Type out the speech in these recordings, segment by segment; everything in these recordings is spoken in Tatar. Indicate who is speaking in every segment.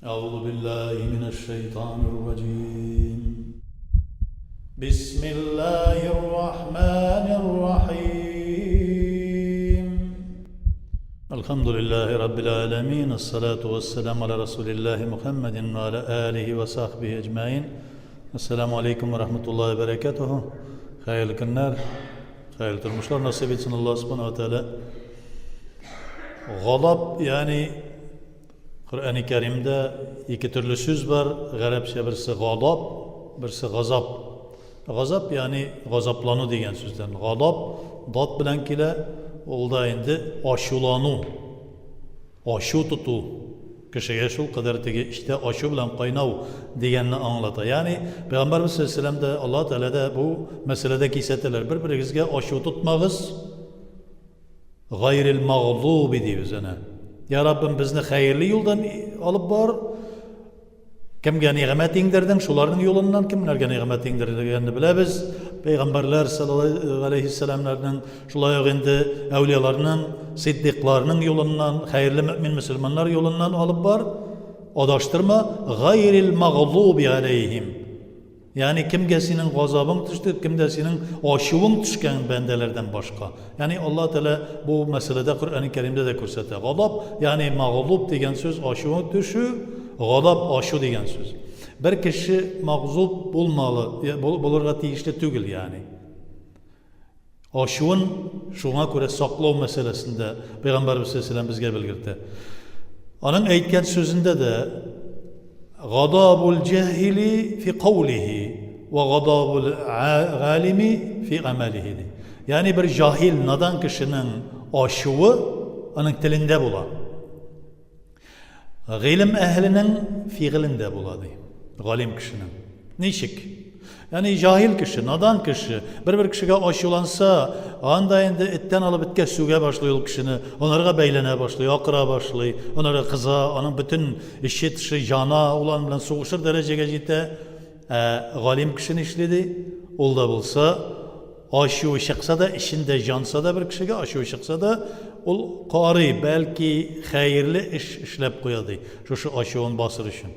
Speaker 1: أعوذ بالله من الشيطان الرجيم بسم الله الرحمن الرحيم الحمد لله رب العالمين الصلاة والسلام على رسول الله محمد وعلى آله وصحبه أجمعين السلام عليكم ورحمة الله وبركاته خير көннәр, хәерле тормышлар насыйп итсен Аллаһ Субхану ва Тааля. Галап, ягъни Коръәни Кәримдә ике төрле сүз бар, гарәпчә берсе гадап, берсе газап. Газап, ягъни газаплану дигән сүздән. Гадап дат белән килә, ул да инде ачулану, ачу тоту. Кешегә шул кадәр теге эчтә ачу белән кайнау дигәнне аңлата. Ягъни Пәйгамбәрбез саллаллаһу алейһи ва сәлләм дә, Аллаһ Тәгалә дә бу мәсьәләдә кисәтәләр. Бер-берегезгә ачу тотмагыз. Гайрил магълуби дибез әнә. Я Раббым, безне хәерле юлдан алып бар. Кемгә нигъмәт иңдердең, шуларның юлыннан кемнәргә нигъмәт иңдергәнне беләбез. Пәйгамбәрләр саллаллаһу алейһиссәламнәрнең, шулай ук инде әүлияларның, сиддикларның юлыннан, хәерле мөмин мөселманнар юлыннан алып бар. Адаштырма, гайрил магълуби алейһим. Ягъни кемгә синең газабың төште, кемдә синең ачуың төшкән бәндәләрдән башка. Ягъни Аллаһ Тәгалә бу мәсьәләдә Коръәни Кәримдә дә күрсәтә. Гадап, ягъни магълуб дигән сүз ачуың төшү, гадап ачу дигән сүз. Бер кеше магзуб булмалы, булырга тиешле түгел, ягъни. Ачуын шуңа күрә саклау мәсьәләсендә Пәйгамбәрбез саллаллаһу безгә белгертә. Аның әйткән сүзендә дә гадабул җаһили фи каулихи ва гадабул галими фи амалихи ди. Ягъни бер җаһил, надан кешенең ачуы аның телендә була. Гыйлем әһеленең фигылендә була ди. Галим кешенең. Ничек? Ягъни җаһил кеше, надан кеше бер-бер кешегә ачуланса, анда инде эттән алып эткә сүгә башлый ул кешене, анарга бәйләнә башлый, акыра башлый, анарга кыза, аның бөтен эче тышы яна, ул аның белән сугышыр дәрәҗәгә җитә. Ә галим кеше нишли ди? Ул да булса Ачуы чыкса да, эчендә җанса да бер кешегә ачуы чыкса да, ул карый, бәлки хәерле эш эшләп куя ди, шушы ачуын басыр өчен.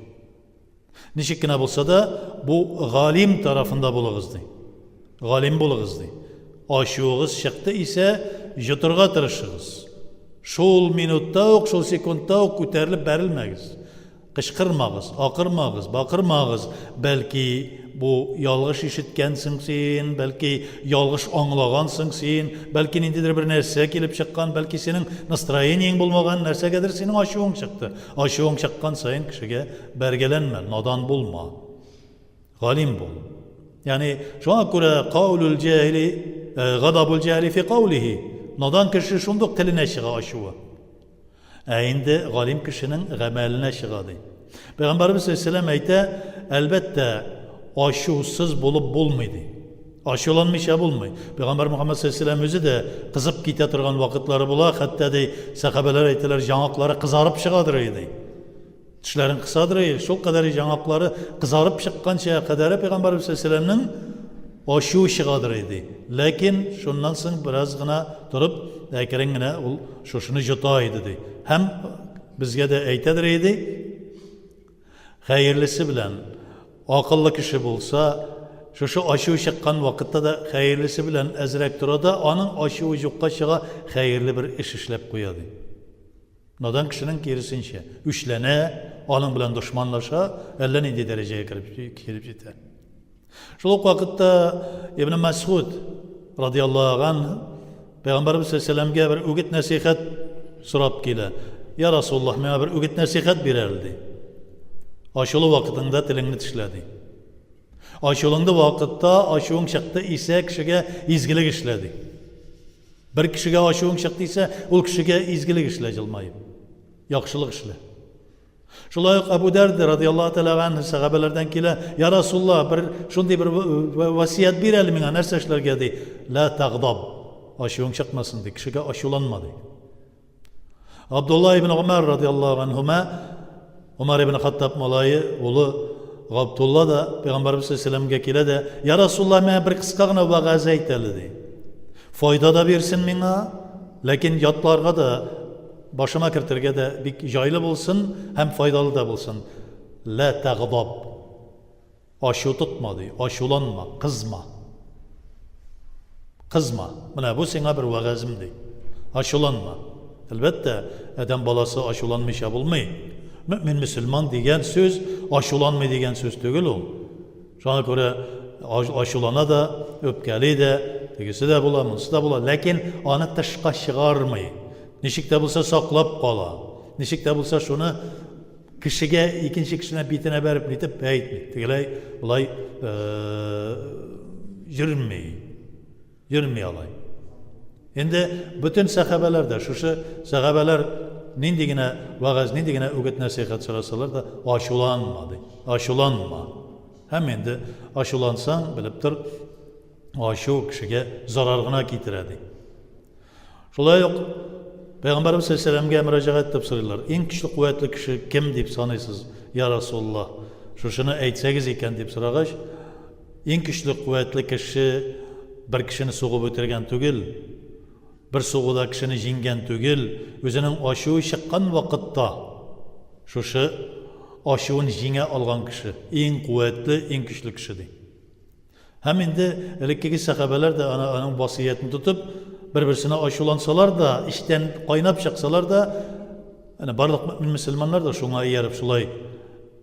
Speaker 1: Ничек кенә булса да, бу галим тарафында булыгыз ди. Галим булыгыз ди. Ачуыгыз чыкты исә, җотырга тырышыгыз. Шул минутта ук, шул секундта ук күтәрелеп бәрелмәгез. Кычкырмагыз, акырмагыз, бакырмагыз, бәлки бу ялгыш ишеткәнсең син, бәлки ялгыш аңлагансың син, бәлки ниндидер бер нәрсә килеп чыккан, бәлки синең настроениең булмаган, нәрсәгәдер синең ачуың чыкты. Ачуың чыккан саен кешегә бәргәләнмә, надан булма. Галим бул. Ягъни шуңа күрә каулул җаһили, э, гадабул җаһили фи каулихи. Надан кеше шундук теленә чыга ачуы. Ә инде галим кешенең гамәленә чыга, ди. Пәйгамбәребез саллаллаһу әйтә, әлбәттә, ачусыз булып булмый, ди. Ачуланмыйча булмый. Пәйгамбәр Мөхәммәд саллаллаһу үзе дә кызып китә торган вакытлары була, хәтта ди, сәхабәләр әйтәләр, яңаклары кызарып чыгадыр, ди. Тешләрен кысадыр, шул кадәр яңаклары кызарып чыкканча кадәре Пәйгамбәребез саллаллаһу ачуы чыгадыр иде. Ләкин шуннан соң бераз гына торып, әкрен генә ул шушыны җота иде ди. Һәм безгә дә әйтәдер иде, хәерлесе белән акыллы кеше булса, шушы ачуы чыккан вакытта да хәерлесе белән әзрәк тора да, аның ачуы юкка чыга, хәерле бер эш эшләп куя ди. Надан кешенең киресенчә, үчләнә, аның белән дошманлаша, әллә нинди дәрәҗәгә кереп килеп җитә. Шул ук вакытта Ибн Мәсгуд радиаллаһу анһу Пәйгамбәрбез саллаллаһу бер үгет нәсихәт сорап килә. Я Расуллаһ, миңа бер үгет нәсихәт бир әле, ди. Ачулы вакытыңда телеңне тешлә, ди. Ачулыңды вакытта ачуың чыкты исә кешегә изгелек эшлә, ди. Бер кешегә ачуың чыкты исә, ул кешегә изгелек эшлә җылмаеп. Яхшылык эшлә. Шулай ук Әбу Дәрд радиаллаһу тәгалә анһу сәхабәләрдән килә, "Я Расулла, бер шундый бер васият бир әле миңа, нәрсә эшләргә?" ди. "Ла тагдаб." Ачуың чыкмасын ди, кешегә ачуланма ди. Абдулла ибн Умар радиаллаһу анһума Умар ибн Хаттаб малае, улы Габдулла да Пәйгамбәрбез саллаллаһу килә дә, "Я Расулла, миңа бер кыска гына вәгазь әйт әле", ди. Файда да бирсен миңа, ләкин ятларга да башыма кертергә дә бик җайлы булсын һәм файдалы да булсын. Лә тәгъдаб. Ачу тотма, ди, ачуланма, кызма. Кызма. Менә бу сиңа бер вәгазем, ди. Ачуланма. Әлбәттә, адәм баласы ачуланмыйча булмый. Мөэмин мөселман дигән сүз ачуланмый дигән сүз түгел ул. Шуңа күрә ачулана да, үпкәли дә, тегесе дә була, монысы да була, ләкин аны тышка чыгармый. Ничек тә булса саклап кала. Ничек тә булса шуны кешегә, икенче кешенә битенә бәреп нитеп әйтми. Тегеләй, болай йөрми. Йөрми алай. Инде бөтен сәхабәләр дә, шушы сәхабәләр нинди генә вәгазь, нинди генә үгет-нәсыйхәт сорасалар да, ачуланма, ди. Ачуланма. Һәм инде ачулансаң, белеп тор, ачу кешегә зарар гына китерә, ди. Шулай ук Пәйгамбәребез саллаллаһу мөрәҗәгать итеп сорыйлар. Иң көчле куәтле кеше кем дип саныйсыз, я Расулуллаһ? Шушыны әйтсәгез икән дип сорагач, Иң көчле куәтле кеше бер кешене сугып үтергән түгел, бер сугуда кешене җиңгән түгел, үзенең ачуы чыккан вакытта шушы ачуын җиңә алган кеше, иң куәтле, иң көчле кеше ди. Һәм инде элеккеге сәхабәләр дә ана аның васыятен тотып, бер-берсенә ачулансалар да, эчтән кайнап чыксалар да, әнә барлык мөэмин мөселманнар да шуңа ияреп шулай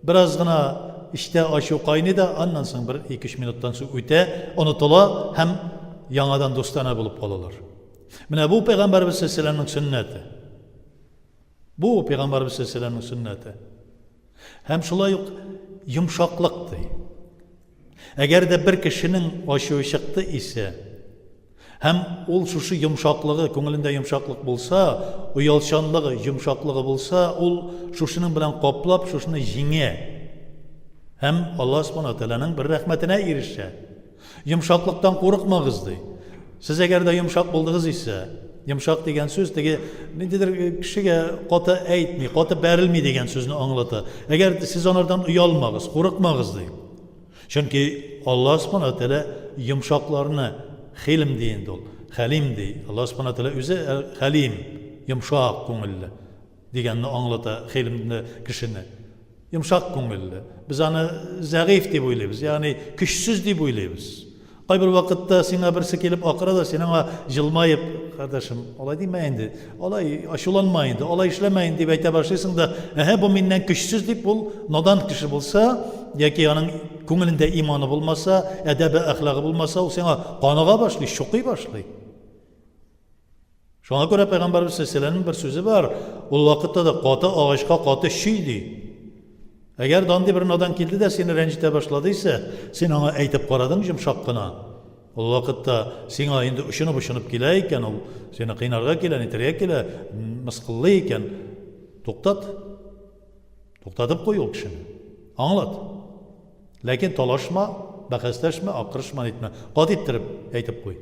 Speaker 1: Бераз гына эчтә ачу кайный да, аннан соң бер ике-өч минуттан соң үтә, онытыла һәм яңадан дустанә булып калалар. Менә бу пәйгамбәребез саллаллаһу сөннәте. Бу пәйгамбәребез саллаллаһу сөннәте. Һәм шулай ук йомшаклык ди. Әгәр дә бер кешенең ачуы чыкты исә, һәм ул шушы йомшаклыгы, күңелендә йомшаклык булса, оялчанлыгы, йомшаклыгы булса, ул шушының белән каплап, шушыны җиңә. Һәм Аллаһ Субхану Тәгаләнең бер рәхмәтенә ирешә. Йомшаклыктан курыкмагыз, ди. Сез әгәр дә йомшак булдыгыз исә, йомшак дигән сүз теге ниндидер кешегә каты әйтми, каты бәрелми дигән сүзне аңлата. Әгәр сез анардан оялмагыз, курыкмагыз, ди. Чөнки Аллаһ Субхану Тәгалә йомшакларны хилм ди инде ул, хәлим ди. Аллаһ Субхану Тәгалә үзе хәлим, йомшак күңелле дигәнне аңлата хилмле кешене. Йомшак күңелле. Без аны зәгыйфь дип уйлыйбыз, ягъни көчсез дип уйлыйбыз. Кайбер вакытта сиңа берсе килеп акыра да, син аңа җылмаеп, кардәшем, алай димә инде, алай ачуланма инде, алай эшләмә инде дип әйтә башлыйсың да, әһә, бу миннән көчсез дип, ул надан кеше булса, яки аның күңелендә иманы булмаса, әдәбе, әхлагы булмаса, ул сиңа каныга башлый, чукый башлый. Шуңа күрә Пәйгамбәрбез саллаллаһу бер сүзе бар, ул вакытта да каты агачка каты чөй ди. Әгәр дә андый бер надан килде дә сине рәнҗетә башлады исә, син аңа әйтеп карадың йомшак кына. Ул вакытта сиңа инде очынып-очынып килә икән, ул сине кыйнарга килә, нитәргә килә, мыскыллый икән, туктат. Туктатып куй ул кешене. Аңлат. Ләкин талашма, бәхәсләшмә, акырышма, нитмә. Каты иттереп әйтеп куй.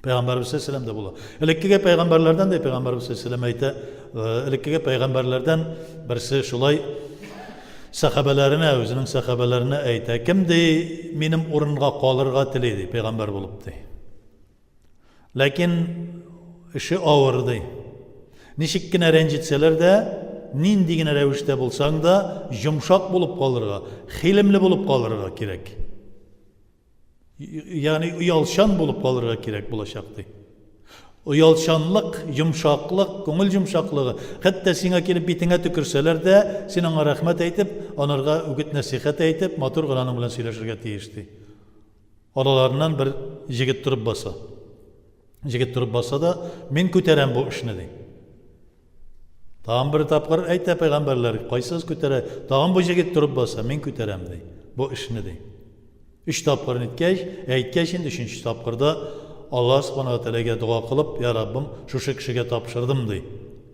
Speaker 1: Пәйгамбәрбез саллаллаһу дә була. Элеккеге пәйгамбәрләрдән дә пәйгамбәрбез саллаллаһу әйтә, э, элеккеге пәйгамбәрләрдән берсе шулай сәхабәләренә, үзенең сәхабәләренә әйтә, кем ди минем урынга калырга тели ди, пәйгамбәр булып ди. Ләкин эше авыр ди. Ничек кенә рәнҗетсәләр дә, нинди генә рәвештә булсаң да, йомшак булып калырга, хилемле булып калырга кирәк. Ягъни оялчан булып калырга кирәк булачак ди. Оялчанлык, йомшаклык, күңел йомшаклыгы, хәтта сиңа килеп битеңә төкерсәләр дә, син аңа рәхмәт әйтеп, анарга үгет-нәсыйхәт әйтеп, матур гына аның белән сөйләшергә тиеш ди. Араларыннан бер җегет торып баса. Җегет торып баса да, мин күтәрәм бу эшне ди. Тагын бер тапкыр әйтә пәйгамбәрләр, кайсыгыз күтәрә? Тагын бу җегет торып баса, мин күтәрәм ди. Бу эшне ди. Өч тапкыр ниткәч, әйткәч инде өченче тапкырда Аллаһ Субхану ва Тәгаләгә дога кылып, Я Раббым, шушы кешегә тапшырдым ди.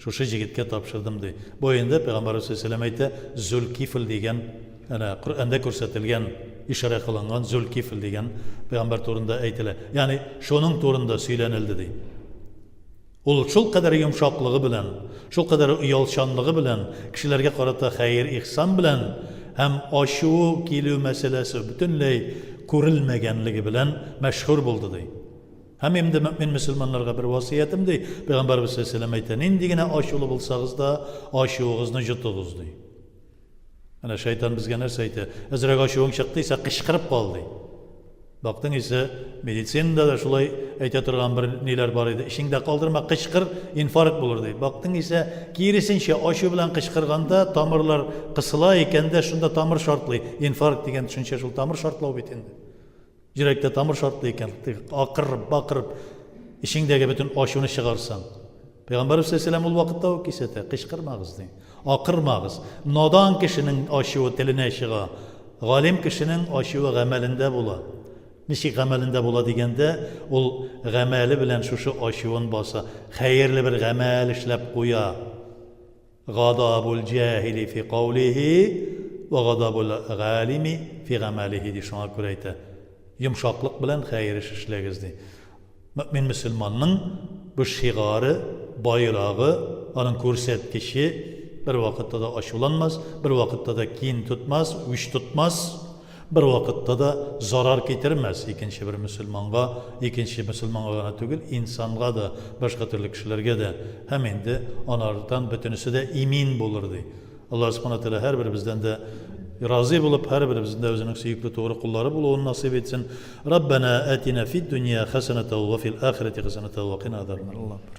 Speaker 1: Шушы җегеткә тапшырдым ди. Бу инде пәйгамбәрбез саллаллаһу алейһи ва әйтә, Зулкифл дигән, әнә Коръәндә күрсәтелгән, ишарә кылынган Зулкифл дигән пәйгамбәр турында әйтелә. Ягъни шуның турында сөйләнелде ди. Ул шулкадәр йомшаклыгы белән, шулкадәр оялчанлыгы белән, кешеләргә карата хәер-ихсан белән һәм ачуы килү мәсьәләсе бөтенләй күрелмәгәнлеге белән мәшһүр булды, ди. Һәм инде мөэмин мөселманнарга бер васыятем ди, Пәйгамбәрбез саллаллаһу алейһи әйтә, нинди генә ачулы булсагыз да, ачуыгызны җотыгыз ди. Әнә шайтан безгә нәрсә әйтә? Әзрәк ачуың чыкты исә, кычкырып кал ди. Бактың исә, медицинада да шулай әйтә торган бер ниләр бар иде. Эчеңдә калдырма, кычкыр, инфаркт булыр ди. Бактың исә, киресенчә, ачу белән кычкырганда тамырлар кысыла икән дә, шунда тамыр шартлый. Инфаркт дигән төшенчә шул тамыр шартлау бит инде. Йөрәктә тамыр шартлый икән, акырып, бакырып, эчеңдәге бөтен ачуны чыгарсаң. Пәйгамбәрбез саллаллаһу ул вакытта ук кисәтә, кычкырмагыз ди. Акырмагыз. Надан кешенең ачуы теленә чыга. Галим кешенең ачуы гамәлендә була. Ничек гамәлендә була дигәндә, ул гамәле белән шушы ачуын баса, хәерле бер гамәл эшләп куя. Гадабул җаһили фи каулихи вә гадабул галими фи гамәлихи ди, шуңа күрә әйтә, йомшаклык белән хәер эш эшләгез ди. Мөэмин мөселманның бу шигары, байрагы, аның күрсәткече, бервакытта да ачуланмас, бервакытта да кин тотмас, үч тотмас, Бервакытта да зарар китермәс икенче бер мөселманга, икенче мөселманга гына түгел, инсанга да, башка төрле кешеләргә дә. Һәм инде анардан бөтенесе дә имин булыр, ди. Аллаһ Субхана Тәгалә һәрберебездән дә разый булып, һәрберебезнең дә үзенең сөекле тугры куллары булуын насыйп итсен. Раббана атина фид дөнья хәсәнәтәү ва фил ахирәти хәсәнәтәү ва кина азабаннар. Аллаһу акбар.